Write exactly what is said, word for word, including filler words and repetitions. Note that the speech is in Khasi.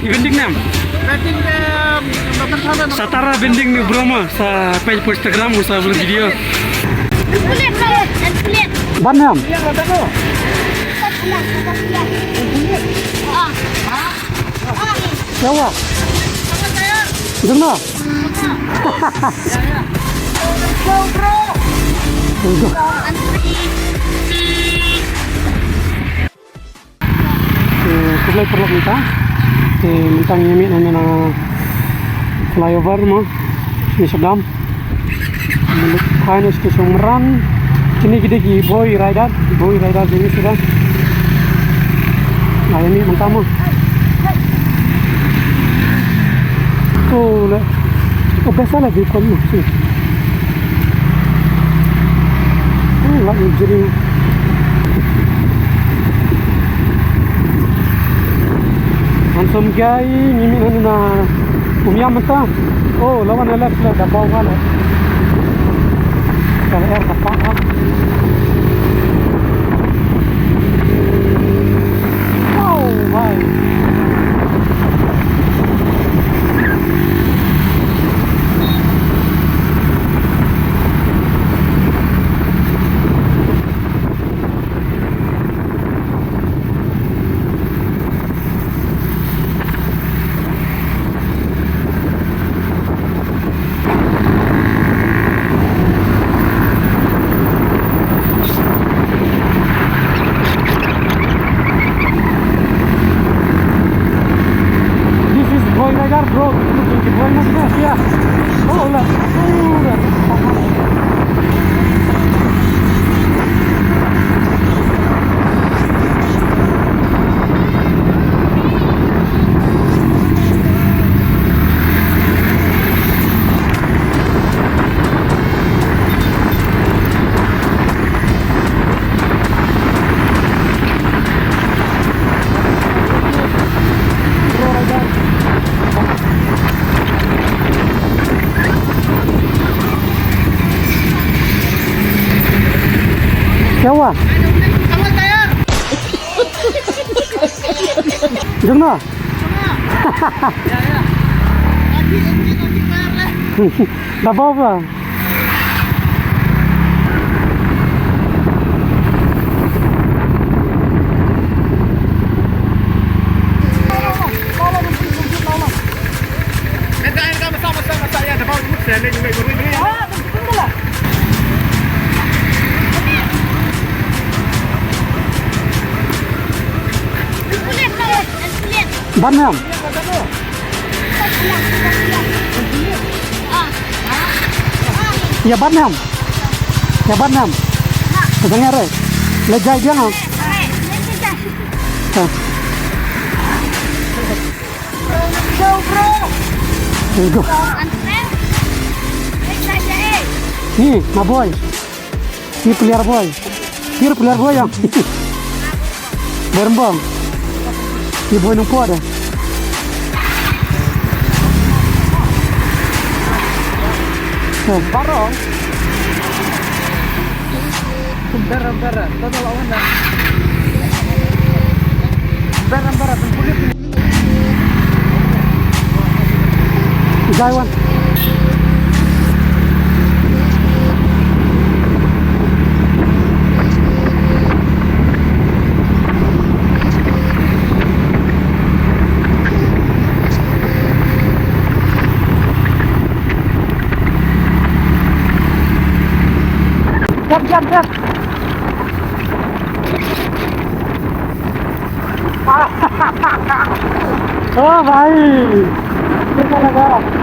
Bending nam. Bending nam. Sa tara bending ni bro ma sa page post Instagram mo sa upload video. Kulit, kulit, kulit. Ban nam. Ah. Ah. Yawa. Dengar. Go, bro. Go. Te khublei paralok mynta. Te mynta ngi ïa mih na, na flyover mo. Ni sha dam. Mynta na station Mairang. Kine ki dei ki boy rider, boy rider jong ngi shuwa. Ngi ïa mih mynta mo. Ko le. O besa la di kon mo. Sini. Oh, la injury. Handsome guy, ngi mih na, na umiam mynta. Oh, la wan left, left, da bawah wan. Ka la er ka pa. Oh, bhai. This is Boy Rider, bro. Look at the Boy Rider. Yeah. Oh, look. Oh, look. Kya hua? Jong na? Dabaw ba? Ban nam. Ïa ban nam. Ïa ban nam. Ka sangeh re. Le jai biang ah. Ha. Let's go. Ni, ma boy. Ni player boy. Pure player boy ya. Berembang. Ni boy nung po ada. Barong. Barong, barong. Tolong lawan dah. Barong, barong. Tunggu dia. Jaiwan. Jump, jump, jump. Oh, bhai. Kita lagi.